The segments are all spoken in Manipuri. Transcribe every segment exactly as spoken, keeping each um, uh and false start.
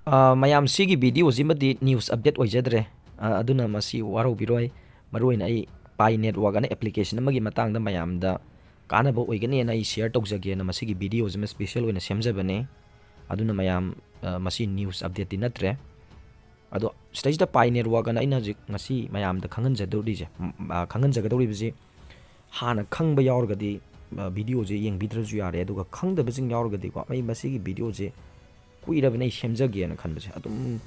ꯑ, ꯃꯌꯥꯝ, ꯁꯤꯒꯤ ꯚꯤꯗꯤꯑꯣꯁꯤꯃꯗꯤ news update ꯑꯣꯏꯖꯗ꯭ꯔꯦ꯫ ꯑ, ꯑꯗꯨꯅ ꯃꯁꯤ ꯋꯥꯔꯧꯕꯤꯔꯣꯏ꯫ ꯃꯔꯨꯑꯣꯏꯅ ꯑꯩ Pi Network ꯑꯅ application ꯑꯃꯒꯤ ꯃꯇꯥꯡꯗ ꯃꯌꯥꯝꯗ ꯀꯥꯟꯅꯕ ꯑꯣꯏꯒꯅꯦꯅ ꯑꯩ share ꯇꯧꯖꯒꯦꯅ ꯃꯁꯤꯒꯤ ꯚꯤꯗꯤꯑꯣꯁꯤꯃ special ꯑꯣꯏꯅ ꯁꯦꯝꯖꯕꯅꯦ꯫ ꯑꯗꯨꯅ ꯃꯌꯥꯝ, ꯑ, ꯃꯁꯤ news updateꯇꯤ ꯅꯠꯇ꯭ꯔꯦ꯫ ꯑꯗꯣ ꯁꯤꯗꯩꯁꯤꯗ Pi Network ꯑꯅ ꯑꯩꯅ ꯍꯧꯖꯤꯛ ꯉꯁꯤ ꯃꯌꯥꯝꯗ ꯈꯪꯍꯟꯖꯗꯧꯔꯤꯁꯦ, ꯎꯝ, ꯑ, ꯈꯪꯍꯟꯖꯒꯗꯧꯔꯤꯕꯁꯤ ꯍꯥꯟꯅ ꯈꯪꯕ ꯌꯥꯎꯔꯒꯗꯤ, ꯑ, ꯚꯤꯗꯤꯑꯣꯁꯦ ꯌꯦꯡꯕꯤꯗ꯭ꯔꯁꯨ ꯌꯥꯔꯦ꯫ ꯑꯗꯨꯒ ꯈꯪꯗꯕꯁꯤꯡ ꯌꯥꯎꯔꯒꯗꯤꯀꯣ, ꯑꯩ ꯃꯁꯤꯒꯤ ꯚꯤꯗꯤꯑꯣꯁꯦ ꯀꯨꯏꯔꯕꯅꯦ ꯑꯩ ꯁꯦꯝꯖꯒꯦꯅ ꯈꯟꯕꯁꯦ꯫ ꯑꯗꯨꯝ,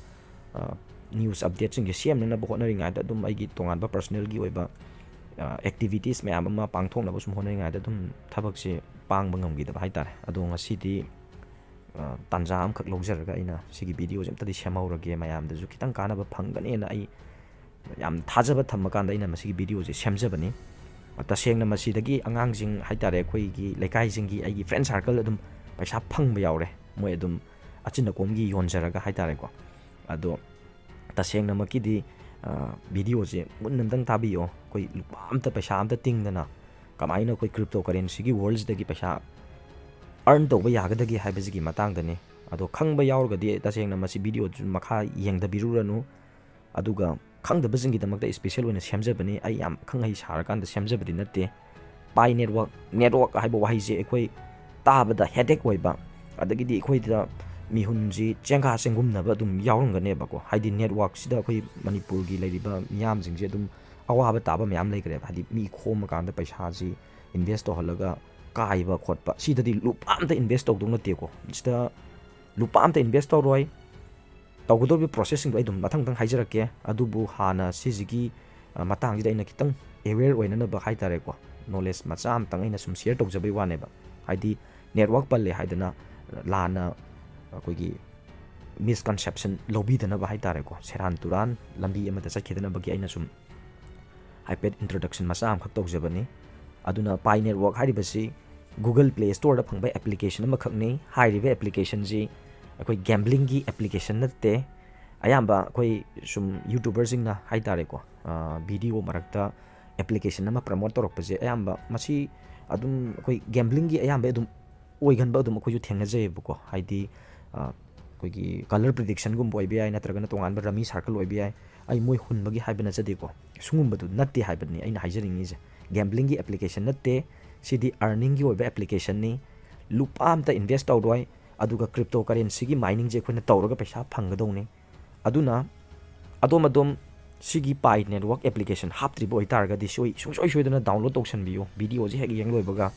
ꯑ, news updateꯁꯤꯡꯁꯦ ꯁꯦꯝꯅꯅꯕ ꯍꯣꯠꯅꯔꯤꯉꯩꯗ ꯑꯗꯨꯝ ꯑꯩꯒꯤ ꯇꯣꯉꯥꯟꯕ personalꯒꯤ ꯑꯣꯏꯕ, ꯑ, activities ꯃꯌꯥꯝ ꯑꯃ ꯄꯥꯡꯊꯣꯛꯅꯕ ꯁꯨꯝ ꯍꯣꯠꯅꯔꯤꯉꯩꯗ ꯑꯗꯨꯝ ꯊꯕꯛꯁꯦ ꯄꯥꯡꯕ ꯉꯝꯈꯤꯗꯕ ꯍꯥꯏꯇꯥꯔꯦ꯫ ꯑꯗꯣ ꯉꯁꯤꯗꯤ, ꯑ, ꯇꯥꯟꯖꯥ ꯑꯃꯈꯛ ꯂꯧꯖꯔꯒ ꯑꯩꯅ ꯁꯤꯒꯤ ꯚꯤꯗꯤꯑꯣꯁꯦ ꯑꯝꯇꯗꯤ ꯁꯦꯝꯍꯧꯔꯒꯦ, ꯃꯌꯥꯝꯗꯁꯨ ꯈꯤꯇꯪ ꯀꯥꯟꯅꯕ ꯐꯪꯒꯅꯦꯅ ꯑꯩ ꯌꯥꯝ ꯊꯥꯖꯕ ꯊꯝꯃꯀꯥꯟꯗ ꯑꯩꯅ ꯃꯁꯤꯒꯤ ꯚꯤꯗꯤꯑꯣꯁꯦ ꯁꯦꯝꯖꯕꯅꯤ꯫ ꯇꯁꯦꯡꯅ ꯃꯁꯤꯗꯒꯤ ꯑꯉꯥꯡꯁꯤꯡ ꯍꯥꯏꯇꯥꯔꯦ, ꯑꯩꯈꯣꯏꯒꯤ ꯂꯩꯀꯥꯏꯁꯤꯡꯒꯤ, ꯑꯩꯒꯤ friend circle ꯑꯗꯨꯝ ꯄꯩꯁꯥ ꯐꯪꯕ ꯌꯥꯎꯔꯦ꯫ ꯃꯣꯏ ꯑꯗꯨꯝ ꯑꯆꯤꯟ ꯑꯀꯣꯝꯒꯤ ꯌꯣꯟꯖꯔꯒ ꯍꯥꯏꯇꯥꯔꯦꯀꯣ꯫ ꯑꯗꯣ ꯇꯁꯦꯡꯅꯃꯛꯀꯤꯗꯤ, ꯑ, ꯚꯤꯗꯤꯑꯣꯁꯦ ꯃꯨꯟꯅ ꯑꯝꯇꯪ ꯇꯥꯕꯤꯌꯣ꯫ ꯑꯩꯈꯣꯏ ꯂꯨꯄꯥ ꯑꯝꯇ, ꯄꯩꯁꯥ ꯑꯝꯇ ꯇꯤꯡꯗꯅ ꯀꯃꯥꯏꯅ ꯑꯩꯈꯣꯏ cryptocurrencyꯒꯤ worldꯁꯤꯗꯒꯤ ꯄꯩꯁꯥ earn ꯇꯧꯕ ꯌꯥꯒꯗꯒꯦ ꯍꯥꯏꯕꯁꯤꯒꯤ ꯃꯇꯥꯡꯗꯅꯤ꯫ ꯑꯗꯣ ꯈꯪꯕ ꯌꯥꯎꯔꯒꯗꯤ ꯇꯁꯦꯡꯅ ꯃꯁꯤ ꯚꯤꯗꯤꯑꯣꯗꯨ ꯃꯈꯥ ꯌꯦꯡꯗꯕꯤꯔꯨꯔꯅꯨ꯫ ꯑꯗꯨꯒ ꯈꯪꯗꯕꯁꯤꯡꯒꯤꯗꯃꯛꯇ special ꯑꯣꯏꯅ ꯁꯦꯝꯖꯕꯅꯤ꯫ ꯑꯩ ꯌꯥꯝ ꯈꯪ ꯍꯩ ꯁꯥꯔꯀꯥꯟꯗ ꯁꯦꯝꯖꯕꯗꯤ ꯅꯠꯇꯦ꯫ Pi Network, network ꯍꯥꯏꯕ ꯋꯥꯍꯩꯁꯦ ꯑꯩꯈꯣꯏ ꯇꯥꯕꯗ headache ꯑꯣꯏꯕ, ꯑꯗꯒꯤꯗꯤ ꯑꯩꯈꯣꯏꯗ ꯃꯤꯍꯨꯟꯁꯤ ꯆꯦꯡꯒꯥ ꯆꯦꯡꯒꯨꯝꯅꯕ ꯑꯗꯨꯝ ꯌꯥꯎꯔꯝꯒꯅꯦꯕꯀꯣ꯫ ꯍꯥꯏꯗꯤ networkꯁꯤꯗ ꯑꯩꯈꯣꯏ ꯃꯅꯤꯄꯨꯔꯒꯤ ꯂꯩꯔꯤꯕ ꯃꯤꯌꯥꯝꯁꯤꯡꯁꯦ ꯑꯗꯨꯝ ꯑꯋꯥꯕ ꯇꯥꯕ ꯃꯌꯥꯝ ꯂꯩꯈ꯭ꯔꯦꯕ꯫ ꯍꯥꯏꯗꯤ ꯃꯤ ꯈꯣꯝꯃꯀꯥꯟꯗ ꯄꯩꯁꯥꯁꯤ invest ꯇꯧꯍꯜꯂꯒ ꯀꯥꯏꯕ ꯈꯣꯠꯄ, ꯁꯤꯗꯗꯤ ꯂꯨꯄꯥ ꯑꯝꯇ invest ꯇꯧꯗꯧ ꯅꯠꯇꯦꯀꯣ꯫ ꯁꯤꯗ ꯂꯨꯄꯥ ꯑꯝꯇ invest ꯇꯧꯔꯣꯏ꯫ ꯇꯧꯒꯗꯧꯔꯤꯕ processꯁꯤꯡꯗꯣ ꯑꯩ ꯑꯗꯨꯝ ꯃꯊꯪ ꯃꯊꯪ ꯍꯥꯏꯖꯔꯛꯀꯦ꯫ ꯑꯗꯨꯕꯨ ꯍꯥꯟꯅ ꯁꯤꯁꯤꯒꯤ, ꯑ, ꯃꯇꯥꯡꯁꯤꯗ ꯑꯩꯅ ꯈꯤꯇꯪ aware ꯑꯣꯏꯅꯅꯕ ꯍꯥꯏꯇꯥꯔꯦꯀꯣ, knowledge ꯃꯆꯥ ꯑꯃꯇꯪ ꯑꯩꯅ ꯁꯨꯝ share ꯇꯧꯖꯕꯩ ꯋꯥꯅꯦꯕ꯫ ꯍꯥꯏꯗꯤ network ꯄꯜꯂꯦ ꯍꯥꯏꯗꯅ ꯂꯥꯟꯅ ꯑꯩꯈꯣꯏꯒꯤ misconception ꯂꯧꯕꯤꯗꯅꯕ ꯍꯥꯏꯇꯥꯔꯦꯀꯣ, ꯁꯦꯔꯥꯟ ꯇꯨꯔꯥꯟ ꯂꯝꯕꯤ ꯑꯃꯗ ꯆꯠꯈꯤꯗꯅꯕꯒꯤ ꯑꯩꯅ ꯁꯨꯝ ꯍꯥꯏꯐꯦꯠ introduction ꯃꯆꯥ ꯑꯃꯈꯛ ꯇꯧꯖꯕꯅꯤ꯫ ꯑꯗꯨꯅ Pi Network ꯍꯥꯏꯔꯤꯕꯁꯤ Google Play Storeꯗ ꯐꯪꯕ application ꯑꯃꯈꯛꯅꯤ꯫ ꯍꯥꯏꯔꯤꯕ applicationꯁꯤ ꯑꯩꯈꯣꯏ gamblingꯒꯤ application ꯅꯠꯇꯦ꯫ ꯑꯌꯥꯝꯕ ꯑꯩꯈꯣꯏ ꯁꯨꯝ YouTuberꯁꯤꯡꯅ ꯍꯥꯏꯇꯥꯔꯦꯀꯣ, ꯑ, video ꯃꯔꯛꯇ application ꯑꯃ promote ꯇꯧꯔꯛꯄꯁꯦ ꯑꯌꯥꯝꯕ ꯃꯁꯤ ꯑꯗꯨꯝ ꯑꯩꯈꯣꯏ gamblingꯒꯤ ꯑꯌꯥꯝꯕ ꯑꯗꯨꯝ ꯑꯣꯏꯒꯟꯕ ꯑꯗꯨꯝ ꯑꯩꯈꯣꯏꯁꯨ ꯊꯦꯡꯅꯖꯩꯌꯦꯕꯀꯣ꯫ ꯍꯥꯏꯗꯤ, ꯑ, ꯑꯩꯈꯣꯏꯒꯤ color prediction ꯒꯨꯝꯕ ꯑꯣꯏꯕ ꯌꯥꯏ, ꯅꯠꯇ꯭ꯔꯒꯅ ꯇꯣꯉꯥꯟꯕ rummy circle ꯑꯣꯏꯕ ꯌꯥꯏ꯫ ꯑꯩ ꯃꯣꯏ ꯍꯨꯟꯕꯒꯤ ꯍꯥꯏꯕ ꯅꯠꯆꯗꯦꯀꯣ, ꯁꯤꯒꯨꯝꯕꯗꯨ ꯅꯠꯇꯦ ꯍꯥꯏꯕꯅꯤ ꯑꯩꯅ ꯍꯥꯏꯖꯅꯤꯡꯉꯤꯁꯦ꯫ Gambling ꯒꯤ application ꯅꯠꯇꯦ, ꯁꯤꯗꯤ earning ꯒꯤ ꯑꯣꯏꯕ application ꯅꯤ꯫ ꯂꯨꯄꯥ ꯑꯝꯇ invest ꯇꯧꯔꯣꯏ, ꯑꯗꯨꯒ crypto currency ꯒꯤ mining ꯁꯦ ꯑꯩꯈꯣꯏꯅ ꯇꯧꯔꯒ ꯄꯩꯁꯥ ꯐꯪꯒꯗꯧꯅꯤ꯫ ꯑꯗꯨꯅ ꯑꯗꯣꯝ ꯑꯗꯣꯝ ꯁꯤꯒꯤ Pi Network application ꯍꯥꯞꯇ꯭ꯔꯤꯕ ꯑꯣꯏꯇꯥꯔꯒꯗꯤ ꯁꯣꯏ-, ꯁꯨꯡꯁꯣꯏ ꯁꯣꯏꯗꯅ download ꯇꯧꯁꯟꯕꯤꯌꯨ, video ꯁꯦ ꯍꯦꯛ ꯌꯦꯡ ꯂꯣꯏꯕꯒ,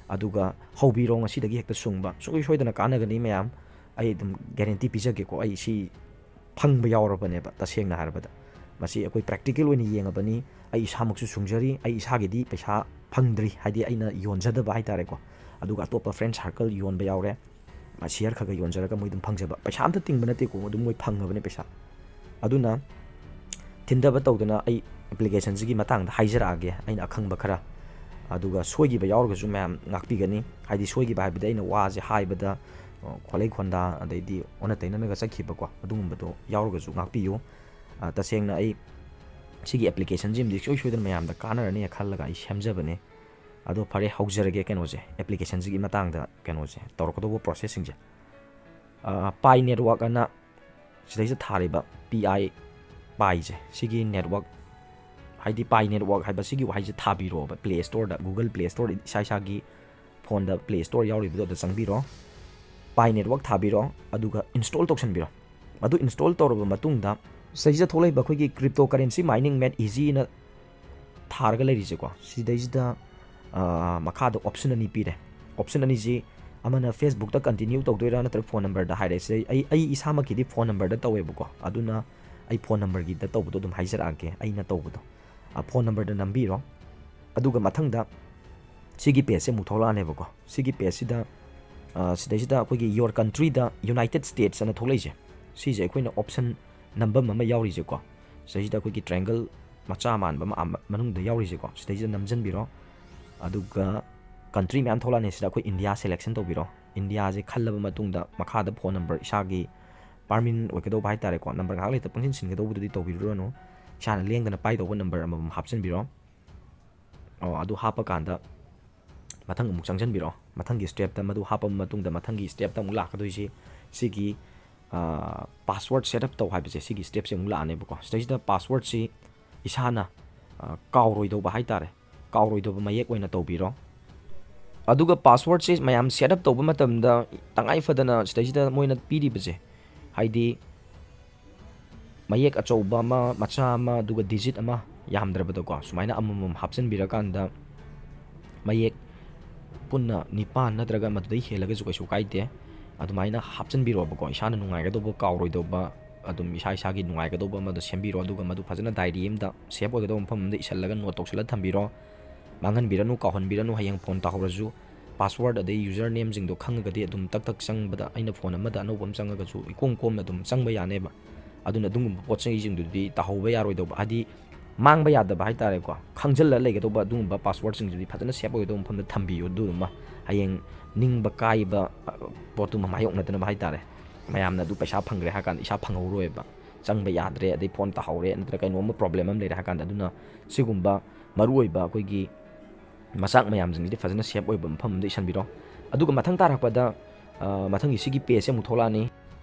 ꯑꯗꯨꯒ ꯍꯧꯕꯤꯔꯣ ꯉꯁꯤꯗꯒꯤ ꯍꯦꯛꯇ ꯁꯨꯡꯕ꯫ ꯁꯨꯡꯁꯣꯏ ꯁꯣꯏꯗꯅ ꯀꯥꯟꯅꯒꯅꯤ ꯃꯌꯥꯝ, ꯑꯩ ꯑꯗꯨꯝ guarantee ꯄꯤꯖꯒꯦꯀꯣ꯫ ꯑꯩ ꯁꯤ ꯐꯪꯕ ꯌꯥꯎꯔꯕꯅꯦꯕ, ꯇꯁꯦꯡꯅ ꯍꯥꯏꯔꯕꯗ꯫ ꯃꯁꯤ ꯑꯩꯈꯣꯏ practical ꯑꯣꯏꯅ ꯌꯦꯡꯉꯕꯅꯤ꯫ ꯑꯩ ꯏꯁꯥꯃꯛꯁꯨ ꯁꯨꯡꯖꯔꯤ, ꯑꯩ ꯏꯁꯥꯒꯤꯗꯤ ꯄꯩꯁꯥ ꯐꯪꯗ꯭ꯔꯤ, ꯍꯥꯏꯗꯤ ꯑꯩꯅ ꯌꯣꯟꯖꯗꯕ ꯍꯥꯏꯇꯥꯔꯦꯀꯣ꯫ ꯑꯗꯨꯒ ꯑꯇꯣꯞꯄ friend circle ꯌꯣꯟꯕ ꯌꯥꯎꯔꯦ, share ꯈꯔ ꯈꯔ ꯌꯣꯟꯖꯔꯒ ꯃꯣꯏ ꯑꯗꯨꯝ ꯐꯪꯖꯕ꯫ ꯄꯩꯁꯥ ꯑꯝꯇ ꯇꯤꯡꯕ ꯅꯠꯇꯦꯀꯣ, ꯑꯗꯨꯝ ꯃꯣꯏ ꯐꯪꯉꯕꯅꯦ ꯄꯩꯁꯥ꯫ ꯑꯗꯨꯅ ꯊꯤꯟꯊꯕ ꯇꯧꯗꯅ ꯑꯩ application ꯁꯤꯒꯤ ꯃꯇꯥꯡꯗ ꯍꯥꯏꯖꯔꯛꯑꯒꯦ ꯑꯩꯅ ꯑꯈꯪꯕ ꯈꯔ꯫ ꯑꯗꯨꯒ ꯁꯣꯏꯈꯤꯕ ꯌꯥꯎꯔꯒꯁꯨ ꯃꯌꯥꯝ ꯉꯥꯛꯄꯤꯒꯅꯤ꯫ ꯍꯥꯏꯗꯤ ꯁꯣꯏꯈꯤꯕ ꯍꯥꯏꯕꯗꯤ ꯑꯩꯅ ꯋꯥꯁꯦ ꯍꯥꯏꯕꯗ, ꯑ, ꯈꯣꯠꯂꯩ ꯈꯣꯟꯗꯥ, ꯑꯗꯩꯗꯤ ꯑꯣꯟꯅ ꯇꯩꯅꯅꯒ ꯆꯠꯈꯤꯕꯀꯣ, ꯑꯗꯨꯒꯨꯝꯕꯗꯣ ꯌꯥꯎꯔꯒꯁꯨ ꯉꯥꯛꯄꯤꯌꯨ꯫ ꯑ, ꯇꯁꯦꯡꯅ ꯑꯩ ꯁꯤꯒꯤ application ꯁꯤꯃꯗꯤ ꯁꯨꯡꯁꯣꯏ ꯁꯣꯏꯗꯅ ꯃꯌꯥꯝꯗ ꯀꯥꯟꯅꯔꯅꯤ ꯈꯜꯂꯒ ꯑꯩ ꯁꯦꯝꯖꯕꯅꯦ꯫ ꯑꯗꯣ ꯐꯔꯦ, ꯍꯧꯖꯔꯒꯦ ꯀꯩꯅꯣꯁꯦ, application ꯁꯤꯒꯤ ꯃꯇꯥꯡꯗ ꯀꯩꯅꯣꯁꯦ, ꯇꯧꯔꯛꯀꯗꯧꯕ process ꯁꯤꯡꯁꯦ꯫ ꯑ, Pi Network ꯑꯅ ꯁꯤꯗꯩꯁꯤꯗ ꯊꯥꯔꯤꯕ Pi, Pi ꯁꯦ, ꯁꯤꯒꯤ network, ꯍꯥꯏꯗꯤ Pi Network ꯍꯥꯏꯕ ꯁꯤꯒꯤ ꯋꯥꯍꯩꯁꯦ ꯊꯥꯕꯤꯔꯣꯕ Play Store ꯗ, Google Play Store ꯗ, ꯏꯁꯥ ꯏꯁꯥꯒꯤ phone ꯗ Play Store ꯌꯥꯎꯔꯤꯕꯗꯣ ꯑꯗꯨꯗ ꯆꯪꯕꯤꯔꯣ, Pi Network ꯊꯥꯕꯤꯔꯣ, ꯑꯗꯨꯒ install ꯇꯧꯁꯟꯕꯤꯔꯣ꯫ ꯑꯗꯨ install ꯇꯧꯔꯕ ꯃꯇꯨꯡꯗ ꯁꯤꯗꯩꯁꯤꯗ ꯊꯣꯛꯂꯛꯏꯕ ꯑꯩꯈꯣꯏꯒꯤ cryptocurrency mining made easy ꯅ ꯊꯥꯔꯒ ꯂꯩꯔꯤꯁꯦꯀꯣ, ꯁꯤꯗꯩꯁꯤꯗ, ꯑ, ꯃꯈꯥꯗ option ꯑꯅꯤ ꯄꯤꯔꯦ꯫ Option ꯑꯅꯤꯁꯤ ꯑꯃꯅ Facebook ꯇ continue ꯇꯧꯗꯣꯏꯔꯥ ꯅꯠꯇ꯭ꯔꯒ phone number ꯗ ꯍꯥꯏꯔꯦ꯫ ꯁꯤꯗꯩ ꯑꯩ, ꯑꯩ ꯏꯁꯥꯃꯛꯀꯤꯗꯤ phone number ꯗ ꯇꯧꯋꯦꯕꯀꯣ, ꯑꯗꯨꯅ ꯑꯩ phone number ꯒꯤꯗ ꯇꯧꯕꯗꯣ ꯑꯗꯨꯝ ꯍꯥꯏꯖꯔꯛꯑꯒꯦ, ꯑꯩꯅ ꯇꯧꯕꯗꯣ꯫ ꯑ, phone number ꯗ ꯅꯝꯕꯤꯔꯣ꯫ ꯑꯗꯨꯒ ꯃꯊꯪꯗ ꯁꯤꯒꯤ page ꯁꯦ ꯑꯃꯨꯛ ꯊꯣꯛꯂꯛꯑꯅꯦꯕꯀꯣ꯫ ꯁꯤꯒꯤ page ꯁꯤꯗ, ꯑ, ꯁꯤꯗꯩꯁꯤꯗ ꯑꯩꯈꯣꯏꯒꯤ your country the United States ꯑꯅ ꯊꯣꯛꯂꯛꯏꯁꯦ, ꯁꯤꯁꯦ ꯑꯩꯈꯣꯏꯅ option ꯅꯝꯐꯝ ꯑꯃ ꯌꯥꯎꯔꯤꯁꯦꯀꯣ, ꯁꯤꯗꯩꯁꯤꯗ ꯑꯩꯈꯣꯏꯒꯤ triangle ꯃꯆꯥ ꯃꯥꯟꯕ ꯑꯃ ꯑ-, ꯃꯅꯨꯡꯗ ꯌꯥꯎꯔꯤꯁꯦꯀꯣ, ꯁꯤꯗꯩꯁꯤꯗ ꯅꯝꯁꯤꯟꯕꯤꯔꯣ꯫ ꯑꯗꯨꯒ country ꯃꯌꯥꯝ ꯊꯣꯛꯂꯛꯑꯅꯤ, ꯁꯤꯗ ꯑꯩꯈꯣꯏ India selection ꯇꯧꯕꯤꯔꯣ꯫ India ꯁꯦ ꯈꯜꯂꯕ ꯃꯇꯨꯡꯗ ꯃꯈꯥꯗ phone number ꯏꯁꯥꯒꯤ permanent ꯑꯣꯏꯒꯗꯧꯕ ꯍꯥꯏꯇꯥꯔꯦꯀꯣ, number ꯉꯥꯏꯍꯥꯛ ꯂꯩꯇ ꯄꯪꯁꯤꯟ ꯁꯤꯟꯒꯗꯧꯕꯗꯨꯗꯤ ꯇꯧꯕꯤꯔꯨꯔꯅꯨ꯫ ꯏꯁꯥꯅ ꯂꯦꯡꯗꯅ ꯄꯥꯏꯗꯧꯕ number ꯑꯃꯃꯝ ꯍꯥꯞꯆꯤꯟꯕꯤꯔꯣ꯫ ꯑꯣ, ꯑꯗꯨ ꯍꯥꯞꯄꯀꯥꯟꯗ ꯃꯊꯪ ꯑꯃꯨꯛ ꯆꯪꯁꯤꯟꯕꯤꯔꯣ꯫ ꯃꯊꯪꯒꯤ step ꯇ ꯃꯗꯨ ꯍꯥꯞꯄ ꯃꯇꯨꯡꯗ ꯃꯊꯪꯒꯤ step ꯇ ꯑꯃꯨꯛ ꯂꯥꯛꯀꯗꯣꯏꯁꯤ ꯁꯤꯒꯤ ꯄꯥꯁꯋꯥꯔꯗ ꯁꯦꯠ ꯑꯞ ꯇꯧ ꯍꯥꯏꯕꯁꯦ, ꯁꯤꯒꯤ ꯁ꯭ꯇꯦꯞꯁꯦ ꯑꯃꯨꯛ ꯂꯥꯛꯑꯅꯦꯕꯀꯣ꯫ ꯁꯤꯗꯩꯁꯤꯗ ꯄꯥꯁꯋꯥꯔꯗꯁꯤ ꯏꯁꯥꯅ ꯀꯥꯎꯔꯣꯏꯗꯧꯕ ꯍꯥꯏ ꯇꯥꯔꯦ, ꯀꯥꯎꯔꯣꯏꯗꯧꯕ ꯃꯌꯦꯛ ꯑꯣꯏꯅ ꯇꯧꯕꯤꯔꯣ꯫ ꯑꯗꯨꯒ ꯄꯥꯁꯋꯥꯔꯗꯁꯤ ꯃꯌꯥꯝ ꯁꯦꯠ ꯑꯞ ꯇꯧꯕ ꯃꯇꯝꯗ ꯇꯉꯥꯏ ꯐꯗꯅ ꯁꯤꯗꯩꯁꯤꯗ ꯃꯣꯏꯅ ꯄꯤꯔꯤꯕꯁꯦ, ꯍꯥꯏꯗꯤ ꯃꯌꯦꯛ ꯑꯆꯧꯕ ꯑꯃ, ꯃꯆꯥ ꯑꯃ, ꯑꯗꯨꯒ ꯗꯤꯖꯤꯠ ꯑꯃ, ꯌꯥꯝꯗ꯭ꯔꯕꯗꯀꯣ ꯁꯨꯃꯥꯏꯅ ꯑꯃꯃꯝ ꯍꯥꯞꯆꯤꯟꯕꯤꯔꯀꯥꯟꯗ, ꯃꯌꯦꯛ ꯄꯨꯟꯅ ꯅꯤꯄꯥꯟ ꯅꯠꯇ꯭ꯔꯒ ꯃꯗꯨꯗꯩ ꯍꯦꯜꯂꯒꯁꯨ ꯀꯩꯁꯨ ꯀꯥꯏꯗꯦ꯫ ꯑꯗꯨꯃꯥꯏꯅ ꯍꯥꯞꯆꯤꯟꯕꯤꯔꯣꯕꯀꯣ, ꯏꯁꯥꯅ ꯅꯨꯡꯉꯥꯏꯒꯗꯧꯕ, ꯀꯥꯎꯔꯣꯏꯗꯧꯕ, ꯑꯗꯨꯝ ꯏꯁꯥ ꯏꯁꯥꯒꯤ ꯅꯨꯡꯉꯥꯏꯒꯗꯧꯕ ꯑꯃꯗꯣ ꯁꯦꯝꯕꯤꯔꯣ꯫ ꯑꯗꯨꯒ ꯃꯗꯨ ꯐꯖꯅ ꯗꯥꯏꯔꯤ ꯑꯃꯗ, ꯁꯦꯞ ꯑꯣꯏꯒꯗꯧꯕ ꯃꯐꯝ ꯑꯃꯗ ꯏꯁꯤꯜꯂꯒ ꯅꯣꯠ ꯇꯧꯁꯤꯜꯂ ꯊꯝꯕꯤꯔꯣ꯫ ꯃꯥꯡꯍꯟꯕꯤꯔꯅꯨ, ꯀꯥꯎꯍꯟꯕꯤꯔꯅꯨ꯫ ꯍꯌꯦꯡ ꯐꯣꯟ ꯇꯧꯍꯧꯔꯁꯨ ꯄꯥꯁꯋꯥꯔꯗ ꯑꯗꯩ ꯌꯨꯖꯔ ꯅꯦꯝꯁꯤꯡꯗꯣ ꯈꯪꯉꯒꯗꯤ ꯑꯗꯨꯝ ꯇꯛ ꯇꯛ ꯆꯪꯕꯗ, ꯑꯩꯅ ꯐꯣꯟ ꯑꯃꯗ ꯑꯅꯧꯕ ꯑꯃ ꯆꯪꯉꯒꯁꯨ ꯏꯀꯣꯝ ꯀꯣꯝꯅ ꯑꯗꯨꯝ ꯆꯪꯕ ꯌꯥꯅꯦꯕ꯫ ꯑꯗꯨꯅ ꯑꯗꯨꯒꯨꯝꯕ ꯄꯣꯠ ꯆꯩꯁꯤꯡꯗꯨꯗꯤ ꯇꯥꯍꯧꯕ ꯌꯥꯔꯣꯏꯗꯧꯕ, ꯍꯥꯏꯗꯤ ꯃꯥꯡꯕ ꯌꯥꯗꯕ ꯍꯥꯏ ꯇꯥꯔꯦꯀꯣ꯫ ꯈꯪꯖꯤꯜꯂ ꯂꯩꯒꯗꯧꯕ ꯑꯗꯨꯒꯨꯝꯕ ꯄꯥꯁꯋꯥꯔꯗꯁꯤꯡꯗꯨꯗꯤ ꯐꯖꯅ ꯁꯦꯞ ꯑꯣꯏꯒꯗꯧꯕ ꯃꯐꯝꯗ ꯊꯝꯕꯤꯌꯨ꯫ ꯑꯗꯨꯗꯨꯃ ꯍꯌꯦꯡ ꯅꯤꯡꯕ ꯀꯥꯏꯕ, ꯑ, ꯄꯣꯠꯇꯨꯃ ꯃꯥꯌꯣꯛꯅꯗꯅꯕ ꯍꯥꯏ ꯇꯥꯔꯦ꯫ ꯃꯌꯥꯝꯅ ꯑꯗꯨ ꯄꯩꯁꯥ ꯐꯪꯈ꯭ꯔꯦ ꯍꯥꯏ ꯀꯥꯟꯗ ꯏꯁꯥ ꯐꯪꯍꯧꯔꯣꯏꯕ, ꯆꯪꯕ ꯌꯥꯗ꯭ꯔꯦ, ꯑꯗꯩ ꯐꯣꯟ ꯇꯥꯍꯧꯔꯦ, ꯅꯠꯇ꯭ꯔꯒ ꯀꯩꯅꯣꯝꯃ ꯄ꯭ꯔꯣꯕ꯭ꯂꯦꯝ ꯑꯃ ꯂꯩꯔꯦ ꯍꯥꯏ ꯀꯥꯟꯗ꯫ ꯑꯗꯨꯅ ꯁꯤꯒꯨꯝꯕ ꯃꯔꯨꯑꯣꯏꯕ ꯑꯩꯈꯣꯏꯒꯤ ꯃꯆꯥꯛ ꯃꯌꯥꯝꯁꯤꯡꯁꯤꯗꯤ ꯐꯖꯅ ꯁꯦꯞ ꯑꯣꯏꯕ ꯃꯐꯝ ꯑꯃꯗ ꯏꯁꯟꯕꯤꯔꯣ꯫ ꯑꯗꯨꯒ ꯃꯊꯪ ꯇꯥꯔꯛꯄꯗ, ꯑ, ꯃꯊꯪꯒꯤ ꯁꯤꯒꯤ ꯄꯦꯖꯁꯦ ꯑꯃꯨꯛ ꯊꯣꯛꯂꯛꯑꯅꯤ꯫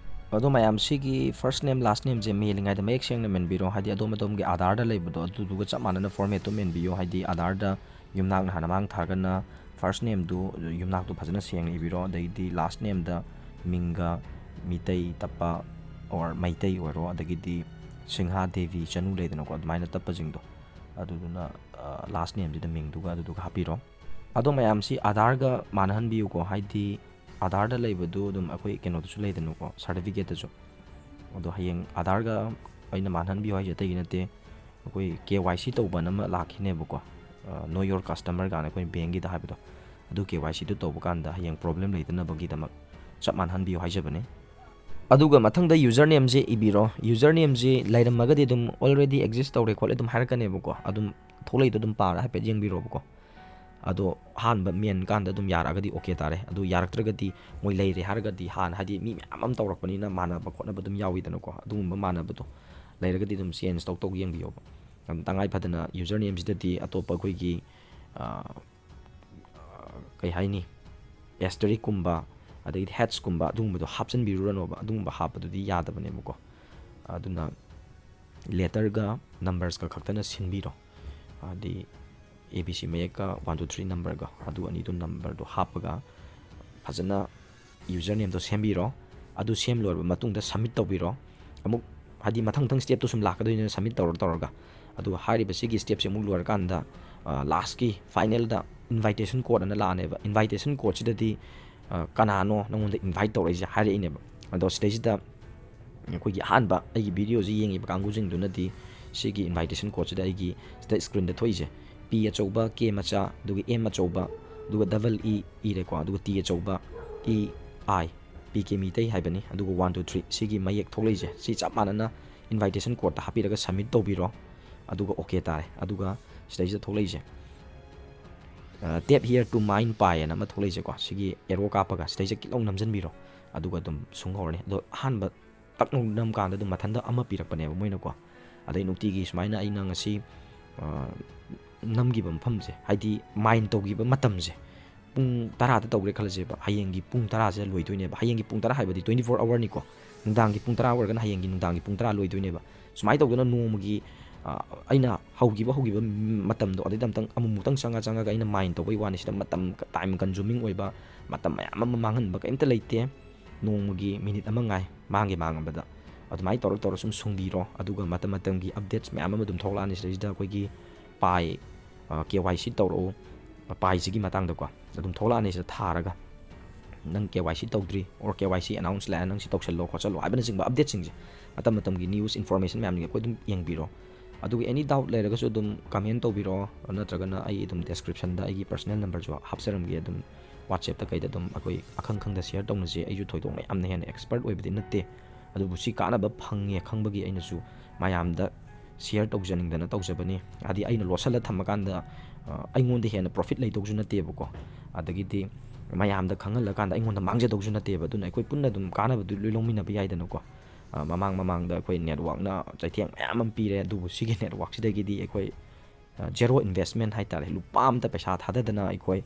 ꯑꯗꯣ ꯃꯌꯥꯝ, ꯁꯤꯒꯤ ꯐꯥꯔꯁ ꯅꯦꯝ, ꯂꯥꯁ ꯅꯦꯝꯁꯦ ꯃꯦꯜꯂꯤꯉꯩꯗ ꯃꯌꯦꯛ ꯁꯦꯡꯅ ꯃꯦꯟꯕꯤꯔꯣ, ꯍꯥꯏꯗꯤ ꯑꯗꯣꯝ ꯑꯗꯣꯝꯒꯤ ꯑꯥꯙꯥꯔꯗ ꯂꯩꯕꯗꯣ ꯑꯗꯨꯗꯨꯒ ꯆꯞ ꯃꯥꯟꯅꯅ ꯐꯣꯔꯃꯦꯠꯇꯣ ꯃꯦꯟꯕꯤꯌꯣ꯫ ꯍꯥꯏꯗꯤ ꯑꯥꯙꯥꯔꯗ ꯌꯨꯝꯅꯥꯛꯅ ꯍꯥꯟꯅ ꯃꯥꯡ ꯊꯥꯔꯒꯅ ꯐꯥꯔꯁ ꯅꯦꯝꯗꯨ, ꯌꯨꯝꯅꯥꯛꯇꯨ ꯐꯖꯅ ꯁꯦꯡꯅ ꯏꯕꯤꯔꯣ꯫ ꯑꯗꯩꯗꯤ ꯂꯥꯁ ꯅꯦꯝꯗ ꯃꯤꯡꯒ ꯃꯤꯇꯩ ꯇꯞꯄ, ꯑꯣꯔ ꯃꯩꯇꯩ ꯑꯣꯏꯔꯣ, ꯑꯗꯒꯤꯗꯤ ꯁꯤꯡꯍꯥ ꯗꯦꯕꯤ ꯆꯅꯨ ꯂꯩꯗꯅꯀꯣ, ꯑꯗꯨꯃꯥꯏꯅ ꯇꯞꯄꯁꯤꯡꯗꯣ, ꯑꯗꯨꯗꯨꯅ, ꯑ, ꯂꯥꯁ ꯅꯦꯝꯁꯤꯗ ꯃꯤꯡꯗꯨꯒ ꯑꯗꯨꯗꯨꯒ ꯍꯥꯞꯄꯤꯔꯣ꯫ ꯑꯗꯣ ꯃꯌꯥꯝꯁꯤ ꯑꯥꯙꯥꯔꯒ ꯃꯥꯟꯅꯍꯟꯕꯤꯌꯨꯀꯣ, ꯍꯥꯏꯗꯤ ꯑꯥꯙꯥꯔꯗ ꯂꯩꯕꯗꯨ ꯑꯗꯨꯝ ꯑꯩꯈꯣꯏ ꯀꯩꯅꯣꯗꯁꯨ ꯂꯩꯗꯅꯀꯣ, ꯁꯥꯔꯇꯤꯐꯤꯀꯦꯠꯇꯁꯨ꯫ ꯑꯗꯣ ꯍꯌꯦꯡ ꯑꯥꯙꯥꯔꯒ ꯑꯩꯅ ꯃꯥꯟꯅꯍꯟꯕꯤꯌꯨ ꯍꯥꯏꯁꯦ ꯑꯇꯩꯒꯤ ꯅꯠꯇꯦ, ꯑꯩꯈꯣꯏ ꯀꯦ ꯋꯥꯏ ꯁꯤ ꯇꯧꯕꯅ ꯑꯃ ꯂꯥꯛꯈꯤꯅꯦꯕꯀꯣ, ꯑ, Know Your Customer ꯀꯥꯏꯅ ꯑꯩꯈꯣꯏ ꯕꯦꯡꯒꯤꯗ ꯍꯥꯏꯕꯗꯣ, ꯑꯗꯨ ꯀꯦ ꯋꯥꯏ ꯁꯤꯗꯨ ꯇꯧꯕ ꯀꯥꯟꯗ ꯍꯌꯦꯡ ꯄ꯭ꯔꯣꯕ꯭ꯂꯦꯝ ꯂꯩꯇꯅꯕꯒꯤꯗꯃꯛ ꯆꯞ ꯃꯥꯟꯅꯍꯟꯕꯤꯌꯨ ꯍꯥꯏꯖꯕꯅꯤ꯫ ꯑꯗꯨꯒ ꯃꯊꯪꯗ ꯌꯨꯖꯔ ꯅꯦꯝꯁꯦ ꯏꯕꯤꯔꯣ꯫ ꯌꯨꯖꯔ ꯅꯦꯝꯁꯤ ꯂꯩꯔꯝꯃꯒꯗꯤ ꯑꯗꯨꯝ already exist ꯇꯧꯔꯦ ꯈꯣꯠꯂꯦ ꯑꯗꯨꯝ ꯍꯥꯏꯔꯛꯀꯅꯦꯕꯀꯣ, ꯑꯗꯨꯝ ꯊꯣꯛꯂꯛꯏꯗꯣ ꯑꯗꯨꯝ ꯄꯥꯔ ꯍꯥꯏꯐꯦꯠ ꯌꯦꯡꯕꯤꯔꯣꯕꯀꯣ꯫ ꯑꯗꯣ ꯑꯍꯥꯟꯕ ꯃꯦꯟ ꯀꯥꯟꯗ ꯑꯗꯨꯝ ꯌꯥꯔꯛꯑꯒꯗꯤ ꯑꯣꯀꯦ ꯇꯥꯔꯦ꯫ ꯑꯗꯨ ꯌꯥꯔꯛꯇ꯭ꯔꯒꯗꯤ, ꯃꯣꯏ ꯂꯩꯔꯦ ꯍꯥꯏꯔꯒꯗꯤ, ꯍꯥꯟꯅ ꯍꯥꯏꯗꯤ ꯃꯤ ꯃꯌꯥꯝ ꯑꯃ ꯇꯧꯔꯛꯄꯅꯤꯅ ꯃꯥꯟꯅꯕ ꯈꯣꯠꯅꯕ ꯑꯗꯨꯝ ꯌꯥꯎꯋꯤꯗꯅꯀꯣ, ꯑꯗꯨꯒꯨꯝꯕ ꯃꯥꯟꯅꯕꯗꯣ ꯂꯩꯔꯒꯗꯤ ꯑꯗꯨꯝ ꯆꯦꯟꯖ ꯇꯧ ꯇꯧ ꯌꯦꯡꯕꯤꯌꯣꯕ꯫ ꯑꯗꯨꯝ ꯇꯉꯥꯏ ꯐꯗꯅ ꯌꯨꯖꯔ ꯅꯦꯝꯁꯤꯗꯗꯤ ꯑꯇꯣꯞꯄ ꯑꯩꯈꯣꯏꯒꯤ, ꯑ, ꯑ, ꯀꯩ ꯍꯥꯏꯅꯤ, ꯑꯦꯁꯇꯔꯤꯛꯀꯨꯝꯕ, ꯑꯗꯒꯤꯗꯤ ꯍꯦꯠꯁꯀꯨꯝꯕ ꯑꯗꯨꯒꯨꯝꯕꯗꯣ ꯍꯥꯞꯆꯤꯟꯕꯤꯔꯨꯔꯅꯣꯕ꯫ ꯑꯗꯨꯒꯨꯝꯕ ꯍꯥꯞꯄꯗꯨꯗꯤ ꯌꯥꯗꯕꯅꯦꯕꯀꯣ꯫ ꯑꯗꯨꯅ ꯂꯦꯇꯔꯒ ꯅꯝꯕꯔꯁꯀ ꯈꯛꯇꯅ ꯁꯤꯟꯕꯤꯔꯣ꯫ ꯍꯥꯏꯗꯤ ꯑꯦ ꯕꯤ ꯁꯤ ꯃꯌꯦꯛꯀ ꯋꯥꯟ ꯇꯨ ꯊ꯭ꯔꯤ ꯅꯝꯕꯔꯒ, ꯑꯗꯨ ꯑꯅꯤꯗꯨ ꯅꯝꯕꯔꯗꯣ ꯍꯥꯞꯄꯒ ꯐꯖꯅ ꯌꯨꯖꯔ ꯅꯦꯝꯗꯣ ꯁꯦꯝꯕꯤꯔꯣ꯫ ꯑꯗꯨ ꯁꯦꯝ ꯂꯣꯏꯔꯕ ꯃꯇꯨꯡꯗ ꯁꯕꯃꯤꯠ ꯇꯧꯕꯤꯔꯣ꯫ ꯑꯃꯨꯛ ꯍꯥꯏꯗꯤ ꯃꯊꯪ ꯃꯊꯪ ꯁ꯭ꯇꯦꯞꯇꯣ ꯁꯨꯝ ꯂꯥꯛꯀꯗꯣꯏꯅꯤꯅ ꯁꯕꯃꯤꯠ ꯇꯧꯔ ꯇꯧꯔꯒ꯫ ꯑꯗꯨꯒ ꯍꯥꯏꯔꯤꯕ ꯁꯤꯒꯤ ꯁ꯭ꯇꯦꯞꯁꯦ ꯑꯃꯨꯛ ꯂꯣꯏꯔꯀꯥꯟꯗ ꯂꯥꯁꯀꯤ ꯐꯥꯏꯅꯦꯜꯗ ꯏꯟꯚꯥꯏꯇꯦꯁꯟ ꯀꯣꯗ ꯑꯅ ꯂꯥꯛꯑꯅꯦꯕ꯫ ꯏꯟꯚꯥꯏꯇꯦꯁꯟ ꯀꯣꯗꯁꯤꯗꯗꯤ ꯀꯅꯥꯅꯣ ꯅꯪꯉꯣꯟꯗ ꯏꯟꯚꯥꯏꯠ ꯇꯧꯔꯛꯏꯁꯦ ꯍꯥꯏꯔꯛꯏꯅꯦꯕ꯫ ꯑꯗꯣ ꯁꯤꯗꯩꯁꯤꯗ ꯑꯩꯈꯣꯏꯒꯤ ꯑꯍꯥꯟꯕ ꯑꯩꯒꯤ ꯚꯤꯗꯤꯑꯣꯁꯤ ꯌꯦꯡꯉꯤꯕ ꯀꯥꯡꯕꯨꯁꯤꯡꯗꯨꯅꯗꯤ ꯁꯤꯒꯤ ꯏꯟꯚꯥꯏꯇꯦꯁꯟ ꯀꯣꯗꯁꯤꯗ ꯑꯩꯒꯤ ꯁꯤꯗ ꯁ꯭ꯀ꯭ꯔꯤꯟꯗ ꯊꯣꯛꯏꯁꯦ ꯄꯤ ꯑꯆꯧꯕ, ꯀꯦ ꯃꯆꯥ, ꯑꯗꯨꯒ ꯑꯦꯝ ꯑꯆꯧꯕ, ꯑꯗꯨꯒ ꯗꯕꯜ ꯏ ꯏꯔꯦꯀꯣ, ꯑꯗꯨꯒ ꯇꯤ ꯑꯆꯧꯕ, ꯏ ꯑꯥꯏ, ꯄꯤ ꯀꯦ ꯃꯤꯇꯩ ꯍꯥꯏꯕꯅꯤ꯫ ꯑꯗꯨꯒ ꯋꯥꯟ ꯇꯨ ꯊ꯭ꯔꯤ ꯁꯤꯒꯤ ꯃꯌꯦꯛ ꯊꯣꯛꯂꯛꯏꯁꯦ ꯁꯤ ꯆꯞ ꯃꯥꯟꯅꯅ ꯏꯟꯚꯥꯏꯇꯦꯁꯟ ꯀꯣꯗꯇ ꯍꯥꯞꯄꯤꯔꯒ ꯁꯕꯃꯤꯠ ꯇꯧꯕꯤꯔꯣ꯫ ꯑꯗꯨꯒ ꯑꯣꯀꯦ ꯇꯥꯔꯦ꯫ ꯑꯗꯨꯒ ꯁꯤꯗꯩꯁꯤꯗ ꯊꯣꯛꯂꯛꯏꯁꯦ ꯇꯦꯞ ꯍꯤꯌꯔ ꯇꯨ ꯃꯥꯏꯟ ꯄꯥꯏ ꯑꯅ ꯑꯃ ꯊꯣꯛꯂꯛꯏꯁꯦꯀꯣ꯫ ꯁꯤꯒꯤ ꯑꯦꯔꯣ ꯀꯥꯞꯄꯒ ꯁꯤꯗꯩꯁꯤꯗ ꯈꯤꯇꯪ ꯅꯝꯁꯤꯟꯕꯤꯔꯣ꯫ ꯑꯗꯨꯒ ꯑꯗꯨꯝ ꯁꯨꯡ ꯍꯧꯔꯅꯤ꯫ ꯑꯗꯣ ꯑꯍꯥꯟꯕ ꯇꯛ ꯅꯝ ꯀꯥꯟꯗ ꯑꯗꯨꯝ ꯃꯊꯟꯇ ꯑꯃ ꯄꯤꯔꯛꯄꯅꯦꯕ ꯃꯣꯏꯅꯀꯣ꯫ ꯑꯗꯩ ꯅꯨꯡꯇꯤꯒꯤ ꯁꯨꯃꯥꯏꯅ ꯑꯩꯅ ꯉꯁꯤ ꯅꯝꯈꯤꯕ ꯃꯐꯝꯁꯦ, ꯍꯥꯏꯗꯤ ꯃꯥꯏꯟ ꯇꯧꯈꯤꯕ ꯃꯇꯝꯁꯦ ꯄꯨꯡ ꯇꯔꯥꯗ ꯇꯧꯈ꯭ꯔꯦ ꯈꯜꯂꯁꯦꯕ, ꯍꯌꯦꯡꯒꯤ ꯄꯨꯡ ꯇꯔꯥꯁꯤꯗ ꯂꯣꯏꯗꯣꯏꯅꯦꯕ꯫ ꯍꯌꯦꯡꯒꯤ ꯄꯨꯡ ꯇꯔꯥ ꯍꯥꯏꯕꯗꯤ twenty four hourꯅꯤꯀꯣ꯫ ꯅꯨꯡꯗꯥꯡꯒꯤ ꯄꯨꯡ ꯇꯔꯥ ꯑꯣꯏꯔꯒꯅ ꯍꯌꯦꯡꯒꯤ ꯅꯨꯡꯗꯥꯡꯒꯤ ꯄꯨꯡ ꯇꯔꯥ ꯂꯣꯏꯗꯣꯏꯅꯦꯕ꯫ ꯁꯨꯃꯥꯏꯅ ꯇꯧꯗꯅ ꯅꯣꯡꯃꯒꯤ ꯑꯩꯅ ꯍꯧꯈꯤꯕ ꯍꯧꯈꯤꯕ ꯃꯇꯝꯗꯣ ꯑꯗꯨꯗ ꯑꯃꯨꯛꯇꯪ ꯑꯃꯨꯛꯃꯨꯛꯇꯪ ꯆꯪꯉ ꯆꯪꯉꯒ ꯑꯩꯅ ꯃꯥꯏꯟ ꯇꯧꯕꯩ ꯋꯥꯅꯤ꯫ ꯁꯤꯗ ꯃꯇꯝ ꯇꯥꯏꯝ ꯀꯟꯖꯨꯃꯤꯡ ꯑꯣꯏꯕ ꯃꯇꯝ ꯃꯌꯥꯝ ꯑꯃ ꯃꯥꯡꯍꯟꯕ ꯀꯔꯤꯝꯇ ꯂꯩꯇꯦ꯫ ꯅꯣꯡꯃꯒꯤ ꯃꯤꯅꯤꯠ ꯑꯃ ꯉꯥꯏ ꯃꯥꯡꯒꯦ ꯃꯥꯡꯉꯕꯗ꯫ ꯑꯗꯨꯃꯥꯏꯅ ꯇꯧꯔ ꯇꯧꯔ ꯁꯨꯝ ꯁꯨꯡꯕꯤꯔꯣ꯫ ꯑꯗꯨꯒ ꯃꯇꯝ ꯃꯇꯝꯒꯤ ꯑꯞꯗꯦꯠꯁ ꯃꯌꯥꯝ ꯑꯃ ꯑꯗꯨꯝ ꯊꯣꯛꯂꯛꯑꯅꯤ꯫ ꯁꯤꯗꯩꯁꯤꯗ ꯑꯩꯈꯣꯏꯒꯤ ꯄꯥꯏ ꯀꯦ ꯋꯥꯏ ꯁꯤ ꯇꯧꯔꯛꯎ, ꯄꯥꯏꯁꯤꯒꯤ ꯃꯇꯥꯡꯗꯀꯣ ꯑꯗꯨꯝ ꯊꯣꯛꯂꯛꯑꯅꯤ꯫ ꯁꯤꯗ ꯊꯥꯔꯒ ꯅꯪ ꯀꯦ ꯋꯥꯏ ꯁꯤ ꯇꯧꯗ꯭ꯔꯤ ꯑꯣꯔ ꯀꯦ ꯋꯥꯏ ꯁꯤ ꯑꯦꯅꯥꯎꯟꯁ ꯂꯥꯛꯑꯦ, ꯅꯪ ꯁꯤ ꯇꯧꯁꯜꯂꯣ ꯈꯣꯠꯆꯜꯂꯣ ꯍꯥꯏꯕꯅꯆꯤꯡꯕ ꯑꯞꯗꯦꯠꯁꯤꯡꯁꯦ ꯃꯇꯝ ꯃꯇꯝꯒꯤ ꯅ꯭ꯌꯨꯁ ꯏꯟꯐꯣꯔꯃꯦꯁꯟ ꯃꯌꯥꯝꯁꯤꯡꯁꯦ ꯑꯩꯈꯣꯏ ꯑꯗꯨꯝ ꯌꯦꯡꯕꯤꯔꯣ꯫ ꯑꯗꯨꯒ ꯑꯦꯅꯤ ꯗꯥꯎꯠ ꯂꯩꯔꯒꯁꯨ ꯑꯗꯨꯝ ꯀꯃꯦꯟ ꯇꯧꯕꯤꯔꯛꯑꯣ, ꯅꯠꯇ꯭ꯔꯒꯅ ꯑꯩ ꯑꯗꯨꯝ ꯗꯦꯁꯀ꯭ꯔꯤꯞꯁꯟꯗ ꯑꯩꯒꯤ ꯄꯔꯁꯅꯦꯜ ꯅꯝꯕꯔꯁꯨ ꯍꯥꯞꯆꯔꯝꯒꯦ꯫ ꯑꯗꯨꯝ ꯋꯥꯆꯦꯞꯇ ꯀꯩꯗ ꯑꯗꯨꯝ ꯑꯩꯈꯣꯏ ꯑꯈꯪ ꯈꯪꯗ ꯁꯤꯌꯔ ꯇꯧꯅꯁꯦ꯫ ꯑꯩꯁꯨ ꯊꯣꯏꯗꯣꯛꯅ ꯌꯥꯝꯅ ꯍꯦꯟꯅ ꯑꯦꯛꯁꯄꯔꯠ ꯑꯣꯏꯕꯗꯤ ꯅꯠꯇꯦ, ꯑꯗꯨꯕꯨ ꯁꯤ ꯀꯥꯟꯅꯕ ꯐꯪꯉꯦ ꯈꯪꯕꯒꯤ ꯑꯩꯅꯁꯨ ꯃꯌꯥꯝꯗ ꯁꯤꯌꯔ ꯇꯧꯖꯅꯤꯡꯗꯅ ꯇꯧꯖꯕꯅꯤ꯫ ꯍꯥꯏꯗꯤ ꯑꯩꯅ ꯂꯣꯠꯁꯤꯜꯂ ꯊꯝꯃꯀꯥꯟꯗ ꯑꯩꯉꯣꯟꯗ ꯍꯦꯟꯅ ꯄ꯭ꯔꯣꯐꯤꯠ ꯂꯩꯗꯧꯁꯨ ꯅꯠꯇꯦꯕꯀꯣ, ꯑꯗꯒꯤꯗꯤ ꯃꯌꯥꯝꯗ ꯈꯪꯍꯜꯂꯀꯥꯟꯗ ꯑꯩꯉꯣꯟꯗ ꯃꯥꯡꯖꯗꯧꯁꯨ ꯅꯠꯇꯦꯕ꯫ ꯑꯗꯨꯅ ꯑꯩꯈꯣꯏ ꯄꯨꯟꯅ ꯑꯗꯨꯝ ꯀꯥꯟꯅꯕꯗꯨ ꯂꯣꯏ ꯂꯧꯃꯤꯟꯅꯕ ꯌꯥꯏꯗꯅꯀꯣ꯫ ꯃꯃꯥꯡ ꯃꯃꯥꯡꯗ ꯑꯩꯈꯣꯏ ꯅꯦꯠꯋꯥꯛꯅ ꯆꯩꯊꯦꯡ ꯃꯌꯥꯝ ꯑꯃ ꯄꯤꯔꯦ, ꯑꯗꯨꯕꯨ ꯁꯤꯒꯤ ꯅꯦꯠꯋꯥꯛꯁꯤꯗꯒꯤꯗꯤ ꯑꯩꯈꯣꯏ ꯖꯦꯔꯣ ꯏꯟꯚꯦꯁꯃꯦꯟ ꯍꯥꯏꯇꯥꯔꯦ, ꯂꯨꯄꯥ ꯑꯝꯇ ꯄꯩꯁꯥ ꯊꯥꯗꯗꯅ ꯑꯩꯈꯣꯏ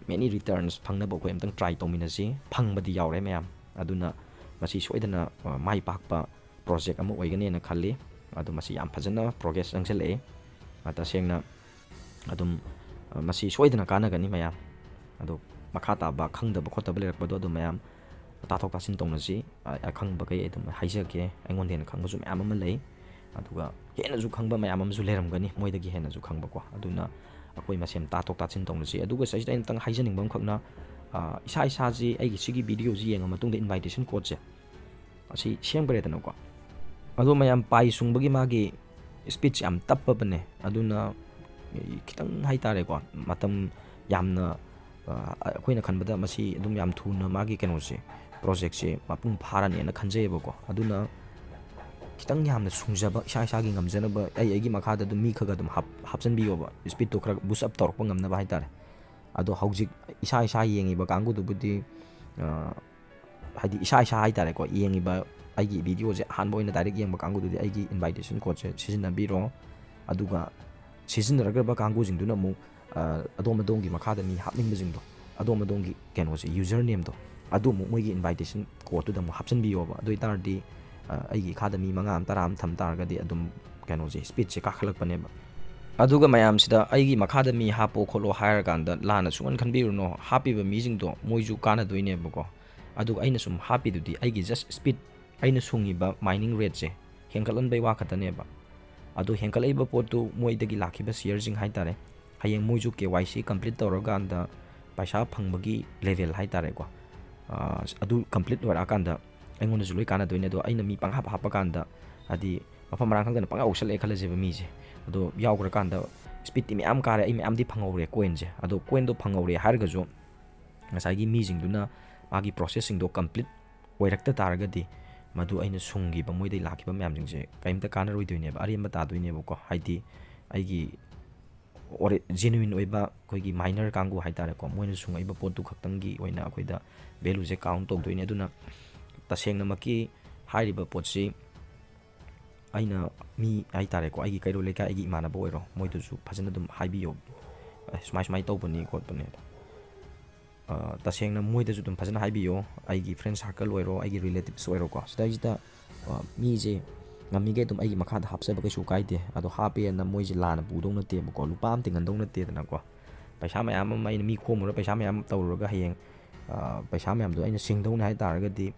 ꯃꯦꯅꯤ ꯔꯤꯇꯔꯟꯁ ꯐꯪꯅꯕ ꯑꯩꯈꯣꯏ ꯑꯝꯇꯪ ꯇ꯭ꯔꯥꯏ ꯇꯧꯃꯤꯟꯅꯁꯤ꯫ ꯐꯪꯕꯗꯤ ꯌꯥꯎꯔꯦ ꯃꯌꯥꯝ, ꯑꯗꯨꯅ ꯃꯁꯤ ꯁꯣꯏꯗꯅ ꯑ, ꯃꯥꯏ ꯄꯥꯛꯄ ꯄ꯭ꯔꯣꯖꯦꯛ ꯑꯃ ꯑꯣꯏꯒꯅꯦꯅ ꯈꯜꯂꯤ꯫ ꯑꯗꯣ ꯃꯁꯤ ꯌꯥꯝ ꯐꯖꯅ ꯄ꯭ꯔꯣꯒ꯭ꯔꯦꯁ ꯆꯪꯁꯤꯜꯂꯛꯑꯦ꯫ ꯑ, ꯇꯁꯦꯡꯅ ꯑꯗꯨꯝ, ꯑ, ꯃꯁꯤ ꯁꯣꯏꯗꯅ ꯀꯥꯟꯅꯒꯅꯤ ꯃꯌꯥꯝ꯫ ꯑꯗꯣ ꯃꯈꯥ ꯇꯥꯕ ꯈꯪꯗꯕ ꯈꯣꯠꯇꯕ ꯂꯩꯔꯛꯄꯗꯣ ꯑꯗꯨꯝ ꯃꯌꯥꯝ ꯇꯥꯊꯣꯛ ꯇꯥꯁꯤꯟ ꯇꯧꯅꯁꯤ꯫ ꯑ, ꯑꯈꯪꯕꯈꯩ ꯑꯗꯨꯝ ꯍꯥꯏꯖꯒꯦ꯫ ꯑꯩꯉꯣꯟꯗ ꯍꯦꯟꯅ ꯈꯪꯕꯁꯨ ꯃꯌꯥꯝ ꯑꯃ ꯂꯩ, ꯑꯗꯨꯒ ꯍꯦꯟꯅꯁꯨ ꯈꯪꯕ ꯃꯌꯥꯝ ꯑꯃꯁꯨ ꯂꯩꯔꯝꯒꯅꯤ, ꯃꯣꯏꯗꯒꯤ ꯍꯦꯟꯅꯁꯨ ꯈꯪꯕꯀꯣ꯫ ꯑꯗꯨꯅ ꯑꯩꯈꯣꯏ ꯃꯁꯦꯟ ꯇꯥꯊꯣꯛ ꯇꯥꯁꯤꯟ ꯇꯧꯅꯁꯤ꯫ ꯑꯗꯨꯒ ꯁꯤꯗ ꯑꯩꯅ ꯇꯪ ꯍꯥꯏꯖꯅꯤꯡꯕ ꯑꯃꯈꯛꯅ, ꯑ, ꯏꯁꯥ ꯏꯁꯥꯁꯤ ꯑꯩꯒꯤ ꯁꯤꯒꯤ ꯚꯤꯗꯤꯑꯣꯁꯤ ꯌꯦꯡꯉ ꯃꯇꯨꯡꯗ ꯏꯟꯚꯥꯏꯇꯦꯁꯟ ꯀꯣꯠꯁꯦ ꯑꯁꯤ ꯁꯦꯝꯈ꯭ꯔꯦꯗꯅꯀꯣ꯫ ꯑꯗꯣ ꯃꯌꯥꯝ ꯄꯥꯏ ꯁꯨꯡꯕꯒꯤ ꯃꯥꯒꯤ ꯁ꯭ꯄꯤꯠꯁꯦ ꯌꯥꯝ ꯇꯞꯄꯕꯅꯦ꯫ ꯑꯗꯨꯅ ꯈꯤꯇꯪ ꯍꯥꯏꯇꯥꯔꯦꯀꯣ, ꯃꯇꯝ ꯌꯥꯝꯅ, ꯑ, ꯑꯩꯈꯣꯏꯅ ꯈꯟꯕꯗ ꯃꯁꯤ ꯑꯗꯨꯝ ꯌꯥꯝ ꯊꯨꯅ ꯃꯥꯒꯤ ꯀꯩꯅꯣꯁꯦ, ꯄ꯭ꯔꯣꯖꯦꯛꯁꯦ ꯃꯄꯨꯡ ꯐꯥꯔꯅꯦꯅ ꯈꯟꯖꯩꯌꯦꯕꯀꯣ꯫ ꯑꯗꯨꯅ ꯈꯤꯇꯪ ꯌꯥꯝꯅ ꯁꯨꯡꯖꯕ, ꯏꯁꯥ ꯏꯁꯥꯒꯤ ꯉꯝꯖꯅꯕ ꯑꯩ ꯑꯩꯒꯤ ꯃꯈꯥꯗ ꯑꯗꯨꯝ ꯃꯤ ꯈꯔ ꯑꯗꯨꯝ ꯍꯥꯞ-, ꯍꯥꯞꯆꯤꯟꯕꯤꯌꯣꯕ, ꯁ꯭ꯄꯤꯠꯇꯣ ꯈꯔ ꯕꯨꯁ ꯑꯞ ꯇꯧꯔꯛꯄ ꯉꯝꯅꯕ ꯍꯥꯏꯇꯥꯔꯦ꯫ ꯑꯗꯣ ꯍꯧꯖꯤꯛ ꯏꯁꯥ ꯏꯁꯥ ꯌꯦꯡꯉꯤꯕ ꯀꯥꯡꯕꯨꯗꯨꯕꯨꯗꯤ, ꯑ, ꯍꯥꯏꯗꯤ ꯏꯁꯥ ꯏꯁꯥ ꯍꯥꯏꯇꯥꯔꯦꯀꯣ, ꯌꯦꯡꯉꯤꯕ ꯑꯩꯒꯤ ꯚꯤꯗꯤꯑꯣꯁꯦ ꯑꯍꯥꯟꯕ ꯑꯣꯏꯅ ꯗꯥꯏꯔꯦꯛ ꯌꯦꯡꯕ ꯀꯥꯡꯕꯨꯗꯨꯗꯤ ꯑꯩꯒꯤ ꯏꯟꯚꯥꯏꯇꯦꯁꯟ ꯀꯣꯠꯁꯦ ꯁꯤꯖꯤꯟꯅꯕꯤꯔꯣ꯫ ꯑꯗꯨꯒ ꯁꯤꯖꯤꯟꯅꯔꯛꯇ꯭ꯔꯕ ꯀꯥꯡꯕꯨꯁꯤꯡꯗꯨꯅ ꯑꯃꯨꯛ, ꯑ, ꯑꯗꯣꯝ ꯑꯗꯣꯝꯒꯤ ꯃꯈꯥꯗ ꯃꯤ ꯍꯥꯞꯅꯤꯡꯕꯁꯤꯡꯗꯣ, ꯑꯗꯣꯝ ꯑꯗꯣꯝꯒꯤ ꯀꯩꯅꯣꯁꯦ, ꯌꯨꯖꯔ ꯅꯦꯝꯗꯣ, ꯑꯗꯨ ꯑꯃꯨꯛ ꯃꯣꯏꯒꯤ ꯏꯟꯚꯥꯏꯇꯦꯁꯟ ꯀꯣꯠꯇꯨꯗ ꯑꯃꯨꯛ ꯍꯥꯞꯆꯤꯟꯕꯤꯌꯣꯕ꯫ ꯑꯗꯨ ꯑꯣꯏ ꯇꯥꯔꯗꯤ, ꯑ, ꯑꯩꯒꯤ ꯏꯈꯥꯗ ꯃꯤ ꯃꯉꯥ ꯑꯃ, ꯇꯔꯥ ꯑꯃ ꯊꯝ ꯇꯥꯔꯒꯗꯤ ꯑꯗꯨꯝ ꯀꯩꯅꯣꯁꯦ, ꯁ꯭ꯄꯤꯠꯁꯦ ꯀꯥꯈꯠꯂꯛꯄꯅꯦꯕ꯫ ꯑꯗꯨꯒ ꯃꯌꯥꯝꯁꯤꯗ ꯑꯩꯒꯤ ꯃꯈꯥꯗ ꯃꯤ ꯍꯥꯞꯄꯣ ꯈꯣꯠꯂꯣ ꯍꯥꯏꯔꯀꯥꯟꯗ ꯂꯥꯟꯅ ꯁꯨꯡꯈꯟ ꯈꯟꯕꯤꯔꯨꯅꯣ꯫ ꯍꯥꯞꯄꯤꯕ ꯃꯤꯁꯤꯡꯗꯣ ꯃꯣꯏꯁꯨ ꯀꯥꯟꯅꯗꯣꯏꯅꯦꯕꯀꯣ꯫ ꯑꯗꯨꯒ ꯑꯩꯅ ꯁꯨꯝ ꯍꯥꯞꯄꯤꯗꯨꯗꯤ ꯑꯩꯒꯤ just ꯁ꯭ꯄꯤꯠ, ꯑꯩꯅ ꯁꯨꯡꯉꯤꯕ ꯃꯥꯏꯅꯤꯡ ꯔꯦꯠꯁꯦ ꯍꯦꯟꯒꯠꯍꯟꯕꯩ ꯋꯥ ꯈꯛꯇꯅꯦꯕ꯫ ꯑꯗꯣ ꯍꯦꯟꯒꯠꯂꯛꯏꯕ ꯄꯣꯠꯇꯨ ꯃꯣꯏꯗꯒꯤ ꯂꯥꯛꯈꯤꯕ ꯁꯤꯌꯔꯁꯤꯡ ꯍꯥꯏꯇꯥꯔꯦ, ꯍꯌꯦꯡ ꯃꯣꯏꯁꯨ ꯀꯦ ꯋꯥꯏ ꯁꯤ ꯀꯝꯄ꯭ꯂꯤꯠ ꯇꯧꯔꯀꯥꯟꯗ ꯄꯩꯁꯥ ꯐꯪꯕꯒꯤ ꯂꯦꯚꯦꯜ ꯍꯥꯏꯇꯥꯔꯦꯀꯣ, ꯑ, ꯑꯗꯨ ꯀꯝꯄ꯭ꯂꯤꯠ ꯑꯣꯏꯔꯛꯑꯀꯥꯟꯗ ꯑꯩꯉꯣꯟꯗꯁꯨ ꯂꯣꯏ ꯀꯥꯟꯅꯗꯣꯏꯅꯦ꯫ ꯑꯗꯣ ꯑꯩꯅ ꯃꯤ ꯄꯪꯍꯥꯞ ꯍꯥꯞꯄꯀꯥꯟꯗ, ꯍꯥꯏꯗꯤ ꯃꯐꯝ ꯃꯔꯥꯡ ꯈꯪꯗꯅ ꯄꯪꯌꯥꯎ ꯌꯥꯎꯁꯜꯂꯛꯑꯦ ꯈꯜꯂꯁꯦꯕ ꯃꯤꯁꯦ, ꯑꯗꯣ ꯌꯥꯎꯈ꯭ꯔꯀꯥꯟꯗ ꯁ꯭ꯄꯤꯠꯇꯤ ꯃꯌꯥꯝ ꯀꯥꯔꯦ, ꯑꯩ ꯃꯌꯥꯝꯗꯤ ꯐꯪꯍꯧꯔꯦ ꯀꯣꯏꯟꯁꯦ꯫ ꯑꯗꯣ ꯀꯣꯏꯟꯗꯣ ꯐꯪꯍꯧꯔꯦ ꯍꯥꯏꯔꯒꯁꯨ ꯉꯁꯥꯏꯒꯤ ꯃꯤꯁꯤꯡꯗꯨꯅ ꯃꯥꯒꯤ ꯄ꯭ꯔꯣꯁꯦꯁꯁꯤꯡꯗꯣ ꯀꯝꯄ꯭ꯂꯤꯠ ꯑꯣꯏꯔꯛꯇ ꯇꯥꯔꯒꯗꯤ ꯃꯗꯨ ꯑꯩꯅ ꯁꯨꯡꯈꯤꯕ, ꯃꯣꯏꯗꯩ ꯂꯥꯛꯈꯤꯕ ꯃꯌꯥꯝꯁꯤꯡꯁꯦ ꯀꯔꯤꯝꯇ ꯀꯥꯟꯅꯔꯣꯏꯗꯣꯏꯅꯦꯕ, ꯑꯔꯦꯝꯕ ꯇꯥꯗꯣꯏꯅꯦꯕꯀꯣ꯫ ꯍꯥꯏꯗꯤ ꯑꯩꯒꯤ ꯑꯣꯔꯤ-, ꯖꯦꯅꯨꯏꯟ ꯑꯣꯏꯕ ꯑꯩꯈꯣꯏꯒꯤ ꯃꯥꯏꯅꯔ ꯀꯥꯡꯕꯨ ꯍꯥꯏꯇꯥꯔꯦꯀꯣ, ꯃꯣꯏꯅ ꯁꯨꯡꯉꯛꯏꯕ ꯄꯣꯠꯇꯨ ꯈꯛꯇꯪꯒꯤ ꯑꯣꯏꯅ ꯑꯩꯈꯣꯏꯗ ꯚꯦꯂꯨꯁꯦ ꯀꯥꯎꯟ ꯇꯧꯗꯣꯏꯅꯦ꯫ ꯑꯗꯨꯅ ꯇꯁꯦꯡꯅꯃꯛꯀꯤ ꯍꯥꯏꯔꯤꯕ ꯄꯣꯠꯁꯤ ꯑꯩꯅ ꯃꯤ ꯍꯥꯏꯇꯥꯔꯦꯀꯣ, ꯑꯩꯒꯤ ꯀꯩꯔꯣꯜ ꯂꯩꯀꯥꯏ, ꯑꯩꯒꯤ ꯏꯃꯥꯟꯅꯕ ꯑꯣꯏꯔꯣ, ꯃꯣꯏꯗꯁꯨ ꯐꯖꯅ ꯑꯗꯨꯝ ꯍꯥꯏꯕꯤꯌꯣ, "ꯑꯦ, ꯁꯨꯃꯥꯏ ꯁꯨꯃꯥꯏꯅ ꯇꯧꯕꯅꯤ ꯈꯣꯠꯄꯅꯦ"꯫ ꯑ, ꯇꯁꯦꯡꯅ ꯃꯣꯏꯗꯁꯨ ꯑꯗꯨꯝ ꯐꯖꯅ ꯍꯥꯏꯕꯤꯌꯣ, ꯑꯩꯒꯤ friend circle ꯑꯣꯏꯔꯣ, ꯑꯩꯒꯤ relatives ꯑꯣꯏꯔꯣꯀꯣ꯫ ꯁꯤꯗꯩꯁꯤꯗ, ꯑ, ꯃꯤꯁꯦ ꯉꯝꯃꯤꯈꯩ ꯑꯗꯨꯝ ꯑꯩꯒꯤ ꯃꯈꯥꯗ ꯍꯥꯞꯆꯕ ꯀꯩꯁꯨ ꯀꯥꯏꯗꯦ꯫ ꯑꯗꯣ ꯍꯥꯞꯄꯦꯅ ꯃꯣꯏꯁꯦ ꯂꯥꯟꯅ ꯄꯨꯗꯧ ꯅꯠꯇꯦꯕꯀꯣ, ꯂꯨꯄꯥ ꯑꯃ ꯇꯤꯡꯍꯟꯗꯧ ꯅꯠꯇꯦꯗꯅꯀꯣ꯫ ꯄꯩꯁꯥ ꯃꯌꯥꯝ ꯑꯃ ꯑꯩꯅ ꯃꯤ ꯈꯣꯝꯃꯨꯔ ꯄꯩꯁꯥ ꯃꯌꯥꯝ ꯇꯧꯔꯨꯔꯒ ꯍꯌꯦꯡ, ꯑ, ꯄꯩꯁꯥ ꯃꯌꯥꯝꯗꯣ ꯑꯩꯅ ꯁꯤꯡꯗꯧꯅꯦ ꯍꯥꯏ ꯇꯥꯔꯒꯗꯤ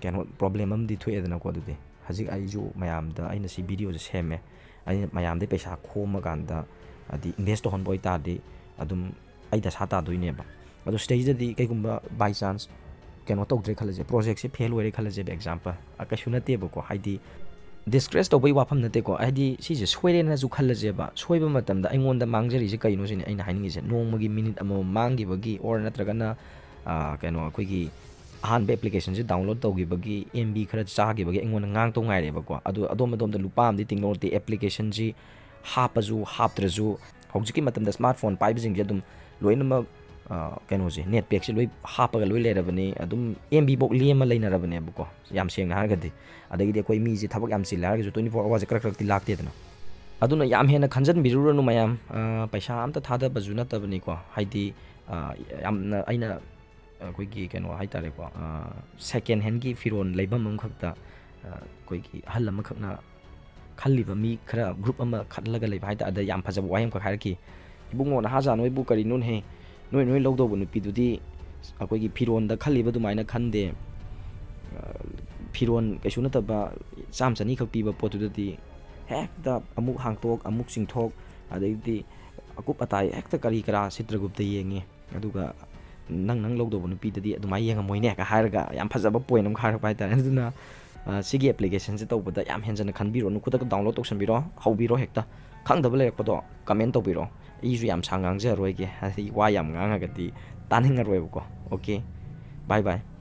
ꯀꯩꯅꯣ problem ꯑꯃꯗꯤ ꯊꯣꯛꯑꯦꯗꯅꯀꯣ꯫ ꯑꯗꯨꯗꯤ ꯍꯧꯖꯤꯛ ꯑꯩꯁꯨ ꯃꯌꯥꯝꯗ ꯑꯩꯅ ꯁꯤ video ꯁꯦ ꯁꯦꯝꯃꯦ, ꯑꯩꯅ ꯃꯌꯥꯝꯗꯩ ꯄꯩꯁꯥ ꯈꯣꯝꯃꯀꯥꯟꯗ ꯍꯥꯏꯗꯤ invest ꯇꯧꯍꯟꯕ ꯑꯣꯏꯇꯥꯔꯗꯤ ꯑꯗꯨꯝ ꯑꯩ ꯗꯁꯥ ꯇꯥꯗꯣꯏꯅꯦꯕ꯫ ꯑꯗꯣ ꯁꯤꯗꯩꯁꯤꯗꯗꯤ ꯀꯩꯒꯨꯝꯕ by chance ꯀꯩꯅꯣ ꯇꯧꯗ꯭ꯔꯦ ꯈꯜꯂꯁꯦ, project ꯁꯦ fail ꯑꯣꯏꯔꯦ ꯈꯜꯂꯁꯦꯕ, example, ꯑ, ꯀꯩꯁꯨ ꯅꯠꯇꯦꯕꯀꯣ꯫ ꯍꯥꯏꯗꯤ discourage ꯇꯧꯕꯒꯤ ꯋꯥꯐꯝ ꯅꯠꯇꯦꯀꯣ, ꯍꯥꯏꯗꯤ ꯁꯤꯁꯦ ꯁꯣꯏꯔꯦꯅꯁꯨ ꯈꯜꯂꯁꯦꯕ꯫ ꯁꯣꯏꯕ ꯃꯇꯝꯗ ꯑꯩꯉꯣꯟꯗ ꯃꯥꯡꯖꯔꯤꯁꯦ ꯀꯩꯅꯣ ꯁꯤꯅꯦ ꯑꯩꯅ ꯍꯥꯏꯅꯤꯡꯉꯤꯁꯦ꯫ ꯅꯣꯡꯃꯒꯤ minute ꯑꯃꯃꯝ ꯃꯥꯡꯈꯤꯕꯒꯤ, or ꯅꯠꯇ꯭ꯔꯒꯅ, ꯑ, ꯀꯩꯅꯣ, ꯑꯩꯈꯣꯏꯒꯤ ꯑꯍꯥꯟꯕ application ꯁꯦ download ꯇꯧꯈꯤꯕꯒꯤ M B ꯈꯔ ꯆꯥꯈꯤꯕꯒꯤ ꯑꯩꯉꯣꯟꯗ ꯉꯥꯡꯇꯧ ꯉꯥꯏꯔꯦꯕꯀꯣ꯫ ꯑꯗꯨ ꯑꯗꯣꯝ ꯑꯗꯣꯝꯗ ꯂꯨꯄꯥ ꯑꯃꯗꯤ ꯇꯤꯡꯗꯧ ꯅꯠꯇꯦ꯫ Application ꯁꯤ ꯍꯥꯞꯄꯁꯨ ꯍꯥꯞꯇ꯭ꯔꯁꯨ ꯍꯧꯖꯤꯛꯀꯤ ꯃꯇꯝꯗ smartphone ꯄꯥꯏꯕꯁꯤꯡꯁꯦ ꯑꯗꯨꯝ ꯂꯣꯏꯅꯃꯛ, ꯑ, ꯀꯩꯅꯣꯁꯦ, net pack ꯁꯦ ꯂꯣꯏ ꯍꯥꯞꯄꯒ ꯂꯣꯏ ꯂꯩꯔꯕꯅꯤ꯫ ꯑꯗꯨꯝ M B ꯐꯥꯎ ꯂꯦꯝꯃ ꯂꯩꯅꯔꯕꯅꯦꯕꯀꯣ, ꯌꯥꯝ ꯁꯦꯡꯅ ꯍꯥꯏꯔꯒꯗꯤ꯫ ꯑꯗꯒꯤꯗꯤ ꯑꯩꯈꯣꯏ ꯃꯤꯁꯦ ꯊꯕꯛ ꯌꯥꯝ ꯆꯤꯜꯂꯦ ꯍꯥꯏꯔꯒꯁꯨ twenty four hour ꯁꯦ ꯀꯔꯛ ꯀꯔꯛꯇꯤ ꯂꯥꯛꯇꯦꯗꯅ꯫ ꯑꯗꯨꯅ ꯌꯥꯝ ꯍꯦꯟꯅ ꯈꯟꯖꯟꯕꯤꯔꯨꯔꯅꯨ ꯃꯌꯥꯝ꯫ ꯑ, ꯄꯩꯁꯥ ꯑꯝꯇ ꯊꯥꯗꯕꯁꯨ ꯅꯠꯇꯕꯅꯤꯀꯣ꯫ ꯍꯥꯏꯗꯤ, ꯑ, ꯌꯥꯝꯅ ꯑꯩꯅ ꯑꯩꯈꯣꯏꯒꯤ ꯀꯩꯅꯣ ꯍꯥꯏꯇꯥꯔꯦꯀꯣ, ꯑ, second hand ꯒꯤ ꯐꯤꯔꯣꯜ ꯂꯩꯐꯝ ꯑꯃꯈꯛꯇ, ꯑ, ꯑꯩꯈꯣꯏꯒꯤ ꯑꯍꯜ ꯑꯃꯈꯛꯅ ꯈꯜꯂꯤꯕ ꯃꯤ ꯈꯔ group ꯑꯃ ꯈꯜꯂꯒ ꯂꯩꯕ ꯍꯥꯏꯇꯥꯔꯦ꯫ ꯑꯗ ꯌꯥꯝ ꯐꯖꯕ ꯋꯥꯍꯩ ꯑꯃꯈꯛ ꯍꯥꯏꯔꯛꯈꯤ, "ꯏꯕꯨꯡꯉꯣ, ꯅꯍꯥꯖꯥ ꯅꯣꯏꯕꯨ ꯀꯔꯤꯅꯣꯅꯦꯍꯦ? ꯅꯣꯏ, ꯅꯣꯏ ꯂꯧꯗꯧꯕ ꯅꯨꯄꯤꯗꯨꯗꯤ ꯑꯩꯈꯣꯏꯒꯤ ꯐꯤꯔꯣꯟꯗ ꯈꯜꯂꯤꯕ ꯑꯗꯨꯃꯥꯏꯅ ꯈꯟꯗꯦ꯫ ꯑ, ꯐꯤꯔꯣꯟ ꯀꯩꯁꯨ ꯅꯠꯇꯕ ꯆꯥꯝ ꯆꯅꯤꯈꯛ ꯄꯤꯕ ꯄꯣꯠꯇꯨꯗꯗꯤ ꯍꯦꯛꯇ ꯑꯃꯨꯛ ꯍꯥꯡꯇꯣꯛ, ꯑꯃꯨꯛ ꯆꯤꯡꯊꯣꯛ, ꯑꯗꯩꯗꯤ ꯑꯀꯨꯞ ꯑꯇꯥꯏ ꯍꯦꯛꯇ ꯀꯔꯤ ꯀꯔꯥ ꯁꯤꯇ꯭ꯔꯒꯨꯞꯇ ꯌꯦꯡꯉꯤ꯫ ꯑꯗꯨꯒ ꯅꯪ, ꯅꯪ ꯂꯧꯗꯧꯕ ꯅꯨꯄꯤꯗꯗꯤ ꯑꯗꯨꯃꯥꯏꯅ ꯌꯦꯡꯉꯝꯃꯣꯏꯅꯦ" ꯀ ꯍꯥꯏꯔꯒ ꯌꯥꯝ ꯐꯖꯕ point ꯑꯃ ꯍꯥꯏꯔꯛꯄ ꯍꯥꯏꯇꯥꯔꯦ꯫ ꯑꯗꯨꯅ, ꯑ, ꯁꯤꯒꯤ application ꯁꯦ ꯇꯧꯕꯗ ꯌꯥꯝ ꯍꯦꯟꯖꯟꯅ ꯈꯟꯕꯤꯔꯣꯅꯨ꯫ ꯈꯨꯗꯛꯇ download ꯇꯧꯁꯟꯕꯤꯔꯣ, ꯍꯧꯕꯤꯔꯣ ꯍꯦꯛꯇ꯫ ꯈꯪꯗꯕ ꯂꯩꯔꯛꯄꯗꯣ comment ꯇꯧꯕꯤꯔꯣ꯫ ꯑꯩꯁꯨ ꯌꯥꯝ ꯁꯥꯡ ꯉꯥꯡꯖꯔꯔꯣꯏꯒꯦ, ꯍꯥꯏꯗꯤ ꯋꯥ ꯌꯥꯝ ꯉꯥꯡꯉꯒꯗꯤ ꯇꯥꯅꯤꯡꯉꯔꯣꯏꯕꯀꯣ꯫ Okay, bye bye꯫